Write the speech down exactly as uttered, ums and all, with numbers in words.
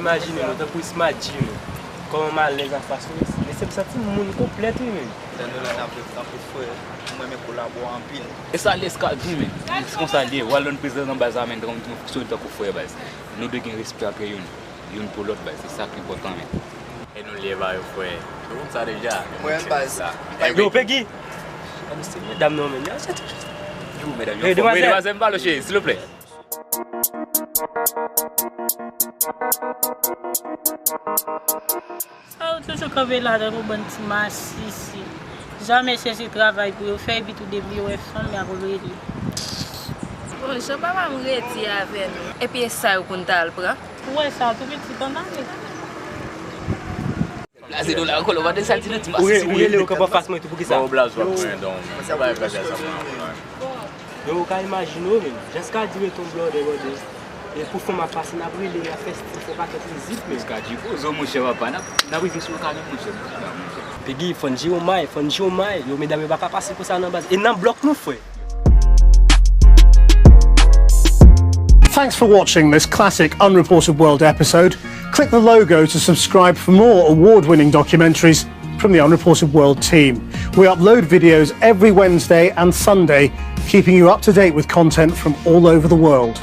Imajine nou, tankou Isma Jim. Kòman m alèz anfas nou. Mesye, m santi m moun konplèt, wi, menm. Lè nou la, n ap viv tankou frè. M renmen kolabo anpil. E sa Lès ka di, men. Se konsa l ye. Walon prezan nan baz la, men, nou fonksyone tankou frè, baz. Nou dwe gen respè antre youn. Youn pou lòt, baz. Se sa ki enpòtan, men. E nou lye ba yo, frè. Nou konn sa deja. Mwen, baz. Yo, Peggy! Gade se medam nan, men. Yo, medam, yo. Hey, demwazèl. Demwazèl, m pale, cheri, silvouplè. Sa yo toujou kanpe la tankou bann ti masisi. Jamè chèche travay pou yo fè, epi tou depi yo wè fanm, y ap rele. Bon, jan papa m redi avè nou. Epi e sa yo konn ta al pran. Ou wè sa, tou pitit an ale. Blaze nou la ankò, ou pa de sa di nou, ti masisi. Ou rele yo kanpe anfas mwen tou, poukisa? Bon, Blaze, w ap pran don. Sa pa e fè sa, sa pran. Yo, ou ka imajine w menm. Jan sa ka dire ton blòdè, blòdè. E pou fanm ap pase, n ap rele, n ap fè stil, fè pakèt mizik, men. Jiska di pozo, monchè, papa, n ap, n ap rive sou yo kanmenm, monchè, monchè, monchè. Peggy, fò n jere w may, fò n jere w may. Yo, medam yo pa ka pase konsa nan baz. E nan blòk nou, frè. Thanks for watching this classic Unreported World episode. Click the logo to subscribe for more award winning documentaries from the Unreported World team. We upload videos every Wednesday and Sunday, keeping you up to date with content from all over the world.